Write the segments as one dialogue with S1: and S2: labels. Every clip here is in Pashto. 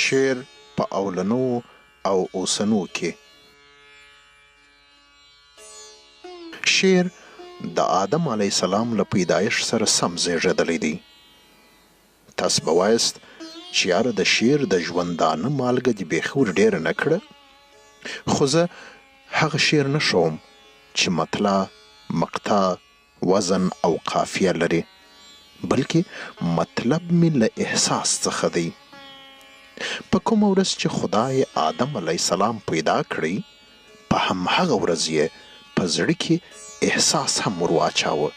S1: شعر په اولنو او اوسنو کې. شعر د آدم علیه السلام له پیدایښت سره سم زیږیدلی دی. تاسو به وایاست چې یاره د شعر د ژوندانه مالګه دې بیخي ور ډېره نه کړه؟ خو زه هغه شعر نه ښوم چې مطلع، مقطع، وزن او قافیه لري، بلکې مطلب مې له احساس څخه دی. په کومه ورځ چې خدای آدم علیه السلام پیدا کړی، په همهغه ورځ یې په زړه کې احساس هم ور واچاوه.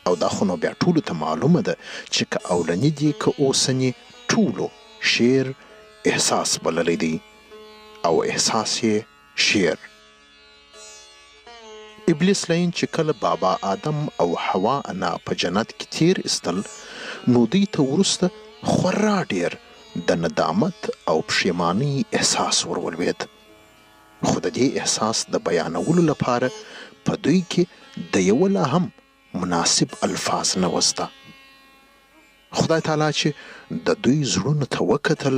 S1: او دا خو نو بیا ټولو ته معلومه ده چې که اولني دي که اوسني ټولو شعر احساس بللی دی او احساس یې شعر. ابلیس لعین چې کله بابا آدم او حوا انا په جنت کې تېر ایستل نو دوی ته وروسته خورا ډېر د ندامت او پښېمانۍ احساس ور ولوېد خو د دې احساس د بیانولو لپاره په دوی کې د یوه لا هم مناسب الفاظ نه وه زده. خدای تعالی چې د دوی زړونو ته وکتل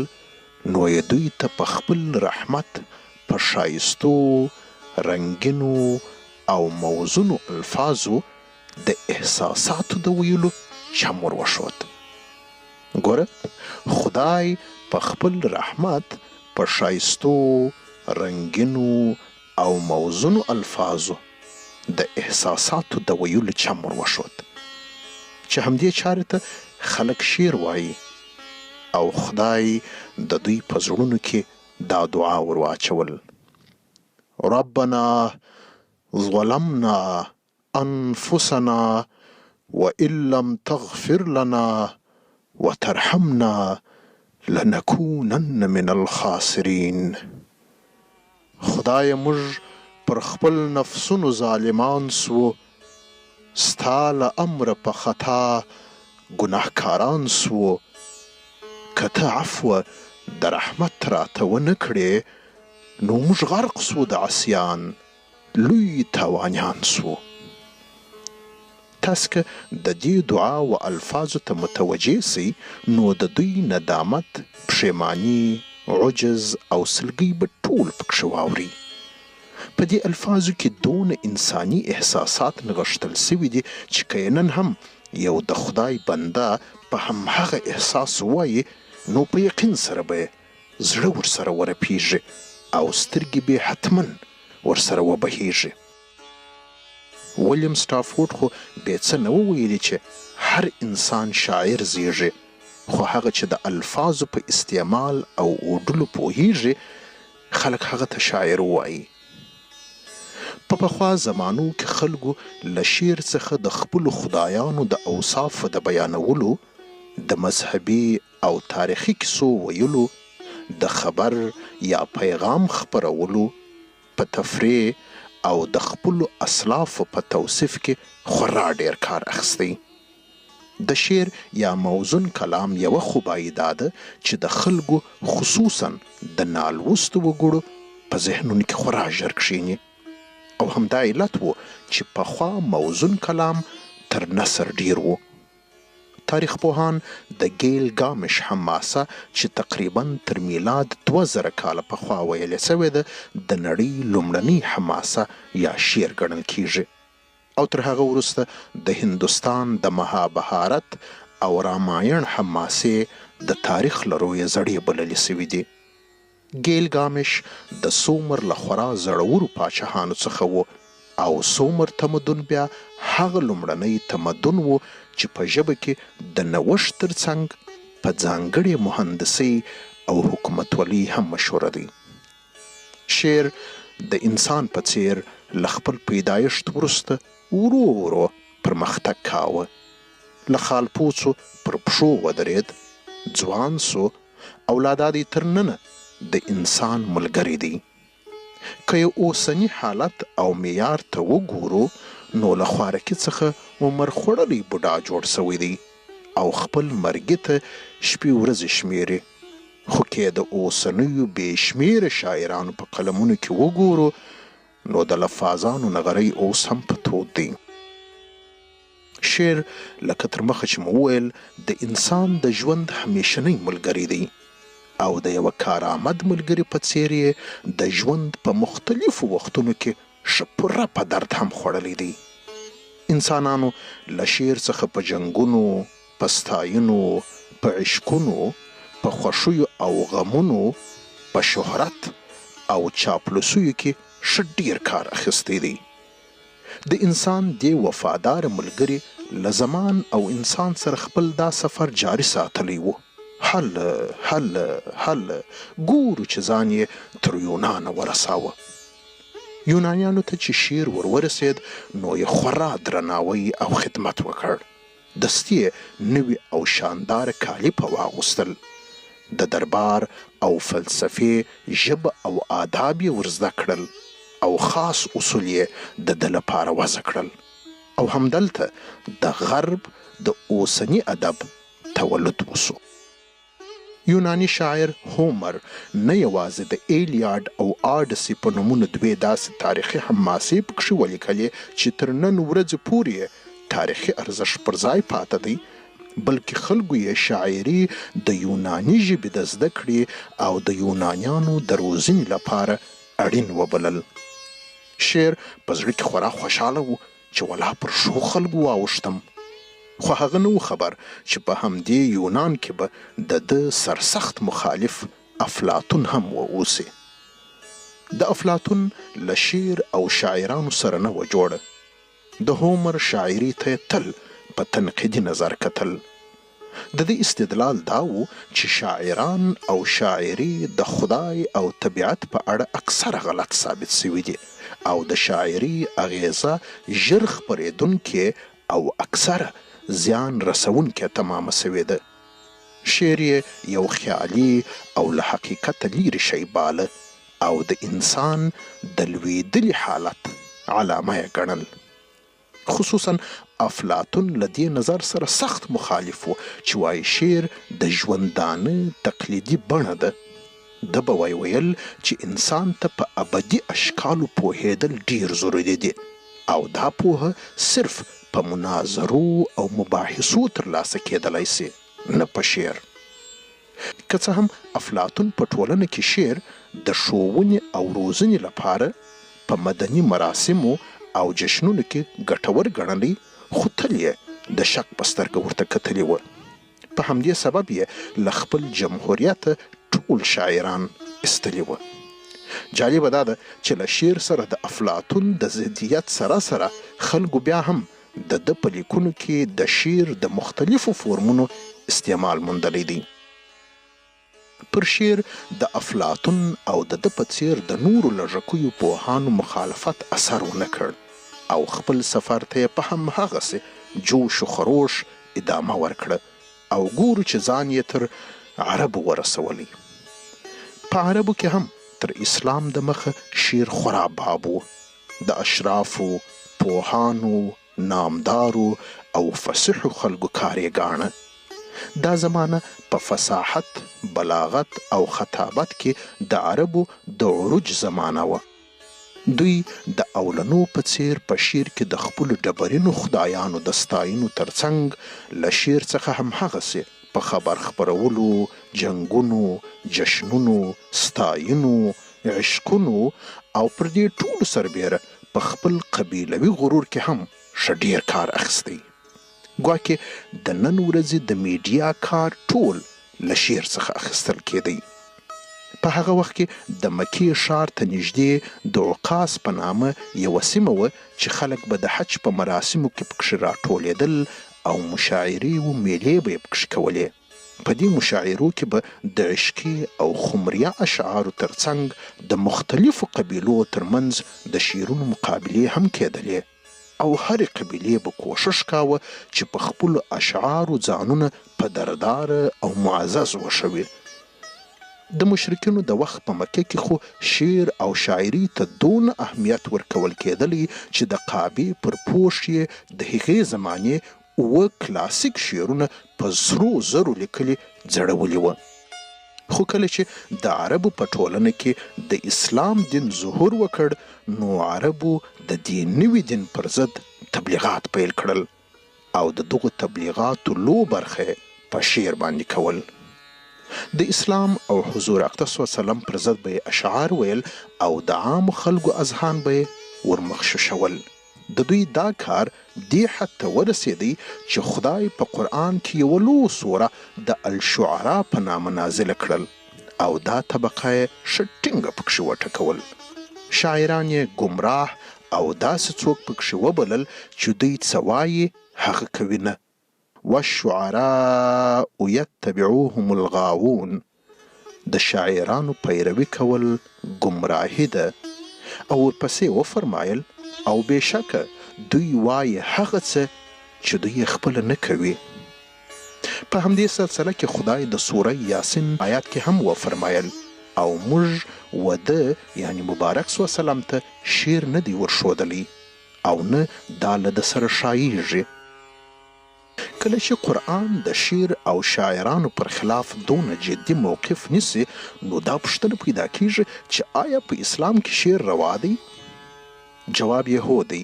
S1: نو یې دوی ته په خپل رحمت په ښایستو، رنګینو او موزونو الفاظو د احساساتو د ویلو چم ور وښود. ګوره خدای په خپل رحمت په ښایستو، رنګینو او موزونو الفاظو د احساساتو د ویلو چم ور وښود، چې همدې چارې ته خلک شعر وايي او خدای د دوی په زړونو کې دا دعا ور واچول، ربنا ظلمنا انفسنا وان لم تغفر لنا وترحمنا لنکونن من الخاسرین. خدایه موږ پر خپل نفسونو ظالمان سوو، ستا له امره په خطا ګناهکاران سوو، که ته عفوه د رحمت راته ونه کړې، نو موږ غرق سوو د عصیان، لوی تاوانیان سوو. تاسې که د دې دعا و الفاظو ته متوجه سئ نو د دوی ندامت، پښېماني، عجز او سلګۍ به ټول پکښې واورئ. په دې الفاظو کې دونه انساني احساسات نغښتل سوي دي چې که یې نن هم یو د خدای بنده په همهغه احساس ووايي نو په یقین سره به یې زړه ورسره ورپېږي او سترګې به یې حتماً ورسره وبهېږي. ولیم سټافورډ خو بې څه نه وو ویلي چې هر انسان شاعر زېږي، خو هغه چې د الفاظو په استعمال او اوډلو پوهېږي، خلک هغه ته شاعر ووايي. په پخوا زمانو کې خلکو له شعر څخه د خپلو خدایانو د اوصافو د بیانولو، د مذهبي او تاریخي کیسو ویلو، د خبر یا پیغام خپرولو، په تفریح او د خپلو اسلافو په توصیف کې خورا ډېر کار اخیستی. د شعر یا موزون کلام یوه خوبایي دا ده چې د خلکو خصوصاً د نالوستو وګړو په ذهنونو کې خورا ژر کښېني او همدا علت و چې پخوا موزون کلام تر نثر ډېر و. تاریخ پوهان د ګیل ګامش حماسه چې تقریباً تر میلاد 2000 کاله پخوا ویلې شوې ده، د نړۍ لومړنۍ حماسه یا شعر ګڼل کیږي او تر هغه وروسته د هندوستان د مهابهارت او رامایڼ حماسې د تاریخ له رویه زړې بللې شوې دي. ګیل ګامش د سومر له خورا زړورو پاچهانو څخه و او سومر تمدن بیا هغه لومړنی تمدن و چې په ژبه کې د نوښت تر څنګ په ځانګړې مهندسۍ او حکومتولۍ هم مشهوره دی. شعر د انسان په څېر له خپل پیدایښت وروسته ورو ورو پرمختګ کاوه، له خالپوڅو پر پښو ودرېد، ځوان شو او لا دا دی تر ننه د انسان ملګری دی. که یې اوسني حالت او معیار ته وګورو نو له خوارکي څخه عمر خوړلی بوډا جوړ شوی دی او خپل مرګي ته شپې ورځې شمېري، خو که یې د اوسنیو بې شمېره شاعرانو په قلمونو کې وګورو نو د لفاظانو نغری اوس هم په تود دی. شعر لکه تر مخه چې مو وویل د انسان د ژوند همیشنی ملګری دی. او د یوه کارآمد ملګري په څېر یې د ژوند په مختلفو وختونو کې ښه پوره په درد هم خوړلی دی. انسانانو له شعر څخه په جنګونو، په ستاینو، په عشقونو، په خوښیو او غمونو، په شهرت او چاپلوسیو کې ښه ډېر کار اخیستی دی. د انسان دې وفادار ملګري له زمان او انسان سره خپل دا سفر جاري ساتلی و. هله، هله، هله ګورو چې ځان یې تر یونانه ورساوه. یونانیانو ته چې شعر ور ورسېد نو یې خورا درناوی او خدمت وکړ. دستي یې نوي او شانداره کالي په واغوستل. د دربار او فلسفې ژبه او آداب یې ور زده کړل او خاص اصول یې د ده لپاره وضع کړل او همدلته د غرب د اوسني ادب تولد وشو. یوناني شاعر هومر نه یوازې د ایلیاډ او آډسي په نومونو دوې داسې تاریخي حماسې پکښې ولیکلې چې تر نن ورځې پورې یې تاریخي ارزښت پر ځای پاته دی، بلکې خلکو یې شاعري د یوناني ژبې د زده کړې او د یونانیانو د روزنې لپاره اړین وبلل. شعر په زړه کې خورا خوشاله و چې ولا پر ښو خلکو واوښتم. خو هغه نه و خبر چې په همدې یونان کې به د ده سرسخت مخالف افلاطون هم واوسي. د افلاطون له شعر او شاعرانو سره نه وه جوړه. د هومر شاعرۍ ته یې تل په تنقیدي نظر کتل. د ده استدلال دا و چې شاعران او شاعري د خدای او طبیعت په اړه اکثره غلط ثابت شوي دي او د شاعرۍ اغېزه ژر خپرېدونکې او اکثره زیان رسوونکې تمامه شوې ده. شعر یې یو خیالي او له حقیقته لیرې شی باله او د انسان د لوېدلي حالت علامه یې ګڼل. خصوصاً افلاطون له دې نظر سره سخت مخالف و چې وايي شعر د ژوندانه تقلیدي بڼه ده. ده به ویل چې انسان ته په ابدي اشکالو پوهېدل ډېر ضروري دي او دا پوهه صرف په مناظرو او مباحثو ترلاسه کېدلای شي نه په شعر. که څه هم افلاطون په ټولنه کې شعر د ښوونې او روزنې لپاره په مدني مراسمو او جشنونو کې ګټور ګڼلی، خو تل یې د شک په سترګه ورته کتلي وه. په همدې سبب یې له خپل جمهوریته ټول شاعران ایستلي وه. جالبه دا ده چې له شعر سره د افلاطون د ضدیت سره سره خلکو بیا هم د ده په لیکونو کې د شعر د مختلفو فورمونو استعمال موندلی دی. پر شعر د افلاطون او د ده په څېر د نورو لږکیو پوهانو مخالفت اثر ونه کړ او خپل سفر ته یې په همهغسې جوش و خروش ادامه ورکړه او ګورو چې ځان یې تر عربو ورسولی. په عربو کې هم تر اسلام د مخه شعر خورا باب و. د اشرافو، پوهانو، نامدارو او فصیحو خلکو کار یې ګاڼه. دا زمانه په فصاحت، بلاغت او خطابت کې د عربو د عروج زمانه وه. دوی د اولنو په څېر په شعر کې د خپلو ډبرینو خدایانو د ستاینو تر څنګ له شعر څخه همهغسې په خبر خپرولو، جنګونو، جشنونو، ستاینو، عشقونو او پر دې ټولو سربېره په خپل قبیلوي غرور کې هم ښه ډېر کار اخیستی. ګواکې د نن ورځې د میډیا کار ټول له شعر څخه اخیستل کېدی. په هغه وخت کې د مکې ښار ته نږدې د عکاظ په نامه یوه سیمه وه چې خلک به د حج په مراسمو کې پکښې راټولېدل او مشاعرې و مېلې به یې پکښې کولې. په دې مشاعرو کې به د عشقي او خمریه اشعارو تر څنګ د مختلفو قبیلو تر منځ د شعرونو مقابلې هم کېدلې او هرې قبیلې به کوښښ کاوه چې په خپلو اشعارو ځانونه پدرداره او معزز وښوي. د مشرکینو د وخت په مکه کې خو شعر او شاعرۍ ته دونه اهمیت ورکول کېدلی چې د کعبې پر پوښ یې د هغې زمانې اووه کلاسیک شعرونه په سرو زرو لیکلي ځړولي وه. خو کله چې د عربو په ټولنه کې د اسلام دین ظهور وکړ نو عربو د دې نوي دین پر ضد تبلیغات پیل کړل او د دغو تبلیغاتو لو برخه یې په شعر باندې کول. د اسلام او حضور اقدس صلی الله علیه وسلم پر ضد به یې اشعار ویل او د عامو خلکو اذهان به یې ورمغشوشول. د دوی دا کار دې حد ته ورسېدی چې خدای په قرآن کې یوه لو سوره د الشعراء په نامه نازله کړل او دا طبقه یې ښه ټینګه پکښې وټکول. شاعران یې ګمراه او داسې څوک پکښې وبلل چې دوی څه وایي هغه کوي نه. والشعراء يتبعوهم الغاوون د شاعرانو پيروي کول ګمراهي ده او ورپسې وفرمايل او بېشکه دوی وايي هغه څه چې دوی يې خپله نه کوي. په همدې سلسله کې خدای د سوره ياسين آيات کې هم وفرمايل او موږ و ده يعني مبارک صلی الله علیه وسلم ته شعر نه دی ورښودلی او نه دا له ده سره ښاييږي. کله چې قرآن د شعر او شاعرانو پر خلاف دونه جدي موقف نیسي، نو دا پوښتنه پیدا کېږي چې آیا په اسلام کې شعر روا دی؟ جواب یې هو دی،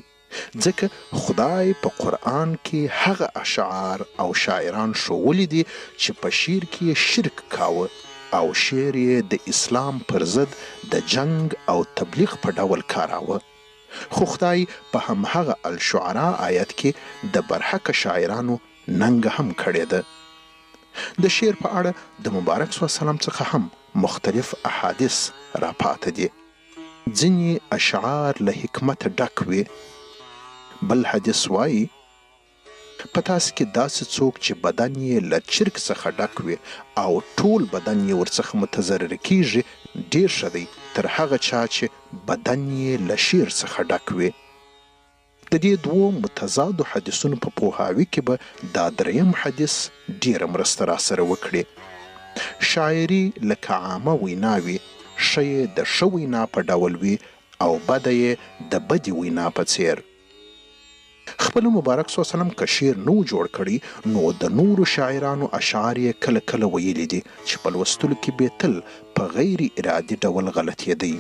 S1: ځکه خدای په قرآن کې هغه اشعار او شاعران ښوولي دي چې په شعر کې یې شرک کاوه او شعر یې د اسلام پر ضد د جنګ او تبلیغ په ډول کاراوه. خو خدای په همهغه الشعراء آیت کې د برحقه شاعرانو ننګه هم کړې ده. د شعر په اړه د مبارک صلی الله علیه وسلم څخه هم مختلف احادیث راپاته دي. ځینې اشعار له حکمته ډک وي. بل حدیث وايي. په تاسې کې داسې څوک چې بدن یې له چرک څخه ډک وي او ټول بدن یې ورڅخه متضرر کېږي، ډېر ښه دی تر هغه چا چې بدن یې له شعر څخه ډک وي. د دې دوو متضادو حدیثونو په پوهاوي کې به دا درېیم حدیث ډېره مرسته راسره وکړي. شاعري لکه عامه وینا وي، ښه یې د ښه وینا په ډول وي او بده یې د بدې وینا په څېر. خپله مبارک صلی الله علیه وسلم که شعر نه وو جوړ کړی نو د نورو شاعرانو اشعار یې کله کله ویلي دي چې په لوستلو کې بې تل په غیر ارادي ډول غلطېدی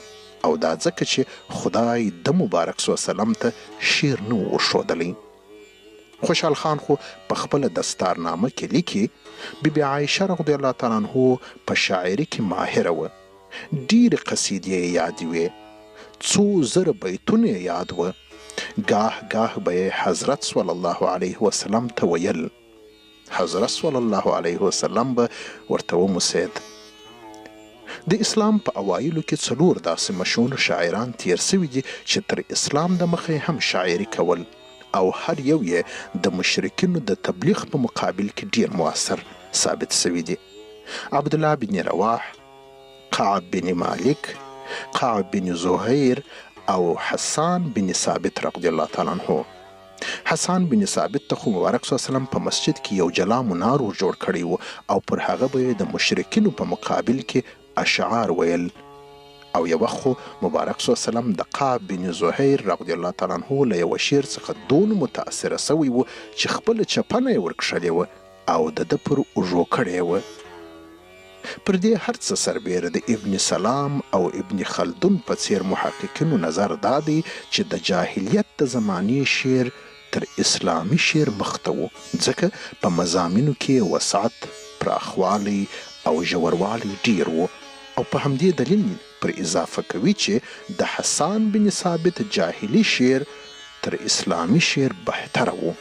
S1: او دا ځکه چې خدای ده مبارک صلی الله علیه وسلم ته شعر نه وو ورښودلی. خوشحال خان خو په خپله دستارنامه کې لیکي، بي بي عایشه رضی الله تعالی عنه په شاعري کې ماهره وه، ډېرې قصیدې یې یادې وې، څو زره بیتونه یې یاد وه، ګاه ګاه به یې حضرت صلی الله علیه وسلم ته ویل، حضرت صلی الله علیه وسلم به ورته وموسېد. د اسلام په اوایلو کې څلور داسې مشهور شاعران تېر شوي دي چې تر اسلام د مخه یې هم شاعري کول او هر یو یې د مشرکینو د تبلیغ په مقابل کې ډېر موثر ثابت شوي دي، عبدالله بن رواح، کعب بن مالک، کعب بن زهیر او حسان بن ثابت رضی الله تعالی عنه. حسان بن ثابت ته خو مبارک صلی الله علیه وسلم په مسجد کې یو جلا منار ور جوړ کړی و او پر هغه به یې د مشرکینو په مقابل کې اشعار ویل او یو وخت خو مبارک صلی الله علیه وسلم د کعب بن زهیر رضی الله تعالی عنه له یوه شعر څخه دونه متاثره شوی و چې خپله چپنه یې ورکښلې وه او د ده پر اوږو کړې وه. پر دې هر څه سربېره د ابن سلام او ابن خلدون په څېر محققینو نظر دا دی چې د جاهلیت د زمانې شعر تر اسلامي شعر مخته و، ځکه په مضامینو کې یې وسعت، پراخوالی او ژوروالی ډېر و او په همدې دلیل پر اضافه کوي چې د حسان بن ثابت جاهلي شعر تر اسلامي شعر بهتره و.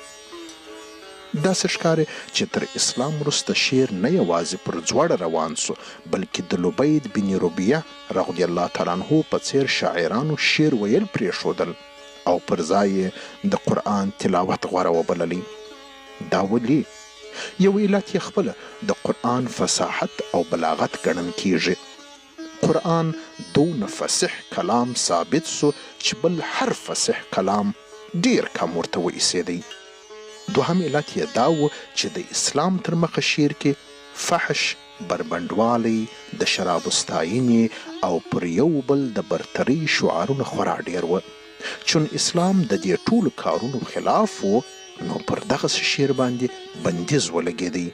S1: داسې ښکاري چې تر اسلام وروسته شعر نه یوازې پر ځوړه روان شو، بلکې د لبید بن ربیعه رضی الله تعالی عنه په څېر شاعرانو شعر ویل پرېښودل او پر ځای یې د قرآن تلاوت غوره وبللی. دا ولې؟ یو علت یې خپله د قرآن فصاحت او بلاغت ګڼل کېږي. قرآن دونه فصیح کلام ثابت شو چې بل هر فصیح کلام ډېر کم ورته وایسېدی. دوهم علت یې دا و چې د اسلام تر مخه شعر کې فحش، بربنډوالی، د شرابو ستاینې او پر یو بل د برترۍ شعارونه خورا ډېر وه. چون اسلام د دې ټولو کارونو خلاف و نو پر دغسې شعر باندې بندیز ولګېدی.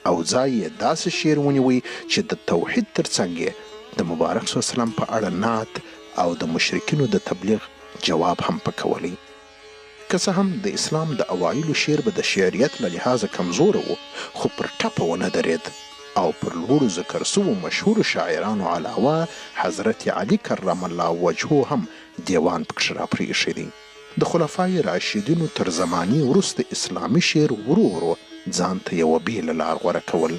S1: او ځای یې داسې شعر ونیوی چې د توحید تر څنګ یې د مبارک صلی الله علیه وسلم په اړه نعت او د مشرکینو د تبلیغ جواب هم په کولی. که څه هم د اسلام د اوایلو شعر به د شعریت له لحاظه کمزوره و، خو پر ټپه ونه درېد او پر لوړو ذکر سوو مشهورو شاعرانو علاوه حضرت علي کرم الله وجهه هم دېوان پکښې راپرېښی دی. د خلفای راشدینو تر زمانې وروسته اسلامي شعر ورو ورو ځان ته یوه بېله لار غوره کول.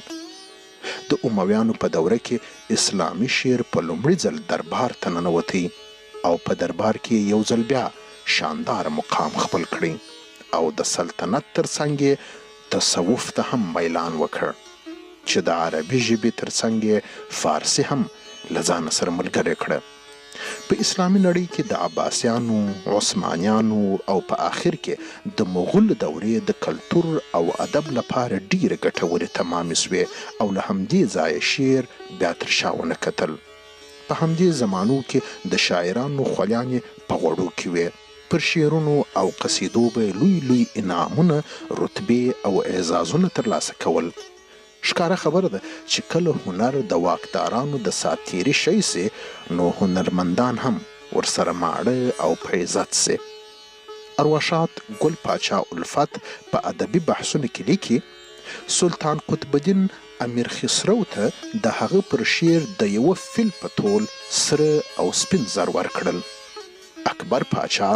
S1: د امویانو په دوره کې اسلامي شعر په لومړي ځل دربار ته ننوتی او په دربار کې یې یو ځل بیا شانداره مقام خپل کړی او د سلطنت تر څنګ یې تصوف ته هم میلان وکړ چې د عربي ژبې تر څنګ یې فارسي هم له ځانه سره ملګرې کړه. په اسلامي نړۍ کې د عباسیانو، عثمانیانو او په اخر کې د مغول دورې د کلتور او ادب لپاره ډېرې ګټورې تمامې شوې او له همدې ځایه شعر بیا تر شا ونه کتل. په همدې زمانو کې د شاعرانو خولیانې په غوړو کې وې. پر شعرونو او قصیدو به یې لوی لوی انعامونه، رتبې او اعزازونه ترلاسه کول. ښکاره خبره ده چې کله هنر د واکدارانو د ساعت تېري شی شي، نو هنرمندان هم ورسره ماړه او په عزت شي. ارواښاد ګل پاچا الفت په ادبي بحثونو کې لیکي، سلطان قطب الدین امیر خسرو ته د هغه پر شعر د یوه فیل په تول سره او سپین زر ورکړل. اکبر پاچا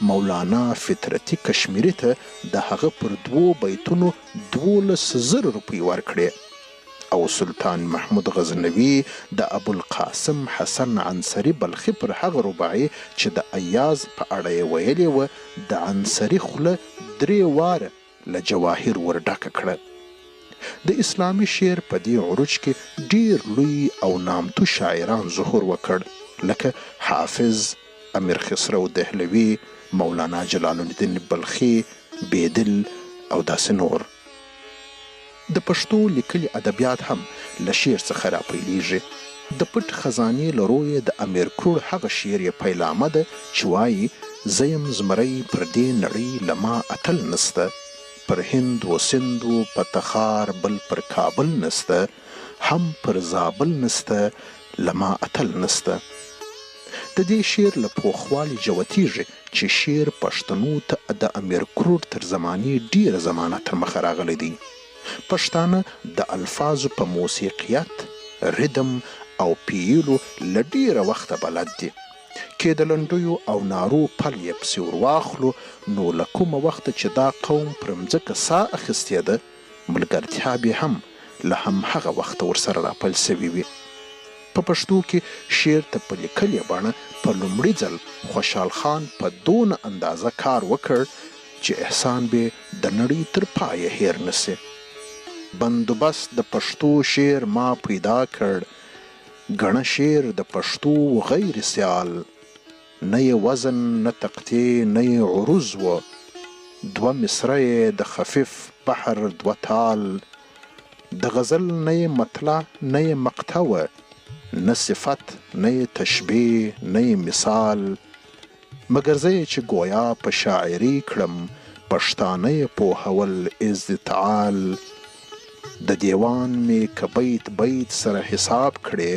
S1: مولانا فطرتي کشمیري ته د هغه پر دوو بیتونو 12 زره روپۍ ورکړې او سلطان محمود غزنوي د ابوالقاسم حسن عنصري بلخي پر هغه رباعي چې د ایاز په اړه یې ویلې وه، د عنصري خوله درې واره له جواهر ور ډکه کړه. د اسلامي شعر په دې عروج کې ډېر لوی او نامتو شاعران ظهور وکړ لکه حافظ، امیر خسرو دهلوي، مولانا جلال الدین بلخي، بیدل او داسې نور. د پښتو لیکلي ادبیات هم له شعر څخه راپیلیږي. د پټ خزانې له رویه د امیر کروړ هغه شعر یې پیلامه ده چې وایي، زه یم زمری پر دې نړۍ له ما اتل نشته، پر هند و سند و په تخار بل پر کابل نشته، هم پر زابل نشته له ما اتل نشته. د دې شعر له پوخوالي جوتیږي چې شعر پښتنو ته د امیر کروړ تر زمانې ډېره زمانه تر مخه راغلی دی. پښتانه د الفاظو په موسیقیت، ریدم او پییلو له ډېره وخته بلد دي. که د لنډیو او نارو پل یې پسې ورواخلو نو له کومه وخته چې دا قوم پر مځکه ساه اخیستې ده، ملګرتیا بې هم له همهغه وخته ورسره راپیل شوې وي. په پښتو کې شعر ته په لیکلې بڼه په لومړي ځل خوشحال خان په دونه اندازه کار وکړ چې احسان بې د نړۍ تر پایه هېر نه شي. بندوبست د پښتو شعر ما پیدا کړ، ګڼه شعر د پښتو و غیر سیال، نه یې وزن نه تقطیع نه یې عروض و، دوه مصرع یې د خفیف بحر دوه تال، د غزل نه یې مطلع نه یې مقطع وه، نه صفت نه یې تشبیه نه یې مثال، مګر زه یې چې ګویا په شاعرۍ کړم، پښتانه یې پوهول ازدتعال. د دېوان مې که بیت بیت سره حساب کړې،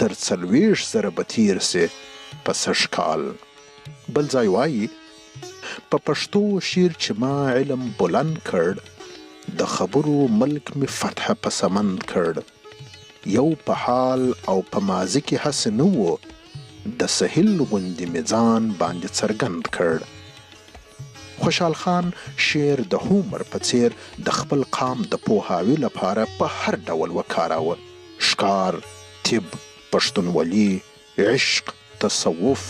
S1: تر 40,000 به تېر شي په سږ کال. بل ځای وایي، په پښتو شعر چې ما علم بلند کړ، د خبرو ملک مې فتح په سمند کړ. یو په حال او په ماضي کې هسې نه و، د سهیل غوندې مې ځان باندې څرګند کړ. خوشحال خان شعر د هومر په څېر د خپل قام د پوهاوي لپاره په هر ډول وکاراوه. ښکار، طب، پښتونولي، عشق، تصوف،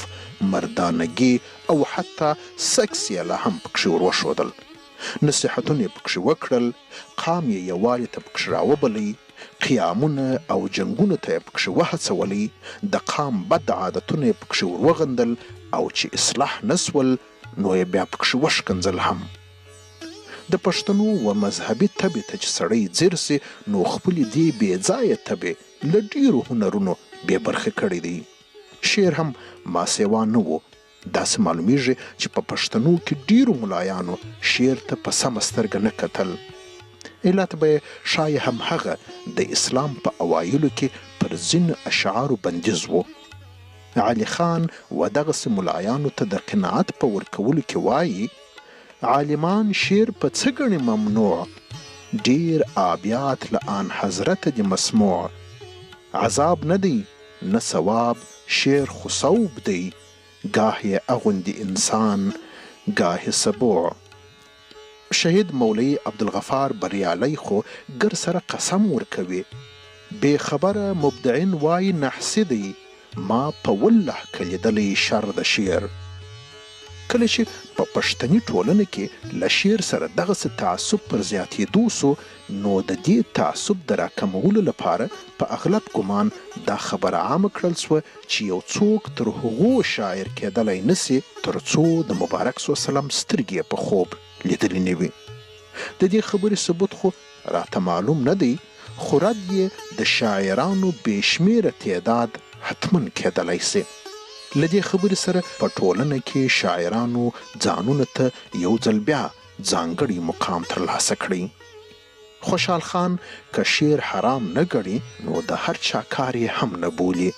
S1: مردانګي او حتی سکس یې لا هم پکښې ور وښودل. نصیحتونه یې پکښې وکړل، قام یې یووالي ته پکښې راوبلی، قیامونه او جنګونو ته یې پکښې وهڅولی، د قام بد عادتونه یې پکښې ور وغندل او چې اصلاح نه شول نو یې بیا پکښې وښکنځل هم. د پښتنو و مذهبي تبې ته چې سړی ځیر شي نو خپلې دې بې ځایه تبې له ډېرو هنرونو بې برخې کړی دی. شعر هم ماسېوا نه و. داسې معلومیږي چې په پښتنو کې ډېرو ملایانو شعر ته په سمه سترګه نه کتل. علت به یې ښایي همهغه د اسلام په اوایلو کې پر ځینو اشعارو بندیز و. علي خان و دغسې ملایانو ته د قناعت په ورکولو کې وایي، عالمان شعر په څه ګڼي ممنوع، ډېر آبیات له آنحضرته دي مسموع. عذاب نه دی نه ثواب شعر خو ثوب دی، ګاه یې اغوندي انسان ګاهې سبوع. شهید مولوي عبدالغفار بریالی خو ګر سره قسم ورکوي، بې خبره مبدعین وايي نحسي دی، ما په والله که لیدلی شر د شعر. کله چې په پښتني ټولنه کې له شعر سره دغسې تعصب پر زیاتېدو شو، نو د دې تعصب د راکمولو لپاره په اغلب ګمان دا خبره عامه کړل شوه چې یو څوک تر هغو شاعر کېدلای نه شي تر څو د مبارک صلی وسلم سترګې یې په خوب لیدلې نه وي. د دې خبرې ثبوت خو راته معلوم نه دی، خو رد یې د شاعرانو بې شمېره تعداد حتماً کېدلای شي. له دې خبرې سره په ټولنه کې شاعرانو ځانونو ته یو ځل بیا ځانګړی مقام ترلاسه کړی. خوشحال خان که شعر حرام نه ګڼي، نو د هر چا کار یې هم نه بولي.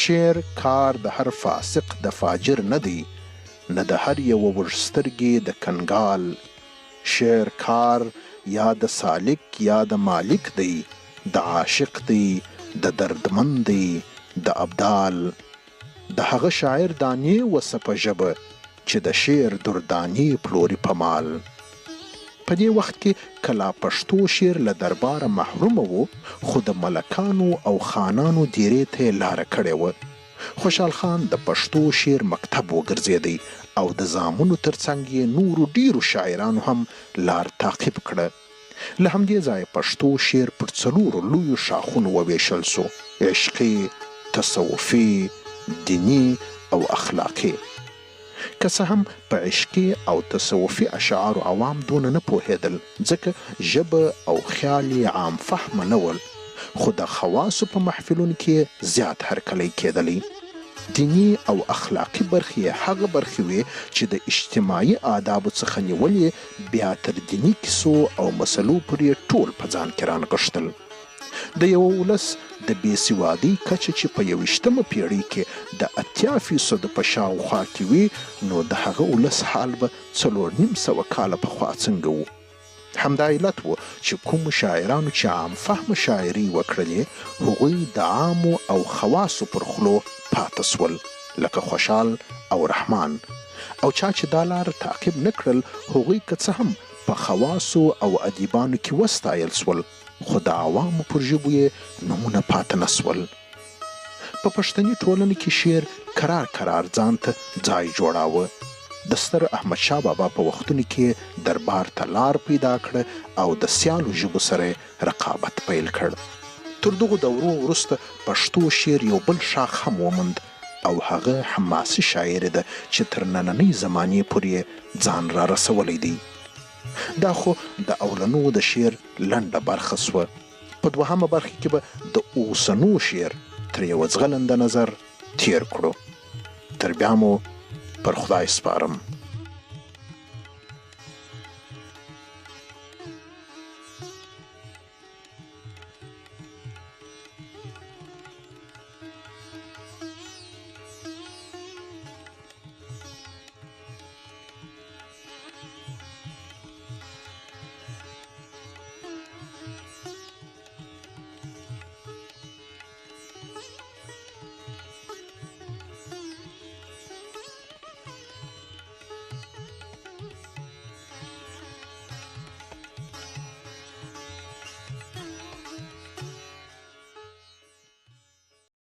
S1: شعر کار د هر فاسق د فاجر نه دی، نه د هر یوه وږسترګي د کنګال. شعر کار یا د سالک یا د مالک دی، د عاشق دی، د دردمن دی، د ابدال. د هغه شاعر دانې وسه په ژبه، چې د شعر دردانې پلوري په مال. په دې وخت کې که لا پښتو شعر له درباره محرومه و، خو د ملکانو او خانانو دېرې ته یې لاره کړې وه. خوشحال خان د پښتو شعر مکتب وګرځېدی او د زامنو تر څنګ یې نورو ډېرو شاعرانو هم لار تعقیب کړه. له همدې ځایه پښتو شعر پر څلورو لویو ښاخونو ووېشل شو، عشقي، تصوفي، دیني او اخلاقي. که څه هم په عشقي او تصوفي اشعارو عوام دونه نه پوهېدل، ځکه ژبه او خیال یې عام فهمه نه ول، خو د خواصو په محفلونو کې یې زیات هرکلی کېدلی. دیني او اخلاقي برخې یې هغه برخې وې چې د اجتماعي آدابو څخه نیولې بیا تر دیني کیسو او مسلو پورې یې ټول په ځان کې رانغښتل. د یوه ولس د بې سوادۍ کچه چې په یوویشتمه پېړۍ کې د 80 فیصدو په شاوخوا کې وي، نو د هغه ولس حال به 450 کاله پخوا څنګه و؟ همدا علت و چې کومو شاعرانو چې عام فهمه شاعرۍ وکړلې، هغوی د عامو او خواصو پر خولو پاته شول، لکه خوشحال او رحمان، او چا چې دا لاره تعقیب نه کړل، هغوی که څه هم په خواصو او ادیبانو کې وستایل شول، خو د عوامو پر ژبو یې نومونه پاته نه شول. په پښتني ټولنه کې شعر کرار کرار ځان ته ځای جوړاوه. د ستر احمدشاه بابا په وختونو کې یې دربار ته لار پیدا کړه او د سیالو ژبو سره یې رقابت پیل کړ. تر دغو دورو وروسته پښتو شعر یو بل ښاخ هم وموند او هغه حماسي شاعري ده چې تر نننۍ زمانې پورې یې ځان رارسولی دی. دا خو د اولنو د شعر لنډه برخه شوه. په دوهمه برخه کې به د اوسنو شعر تر یوه ځغلنده نظر تېر کړو. تر بیا مو پر خدای سپارم.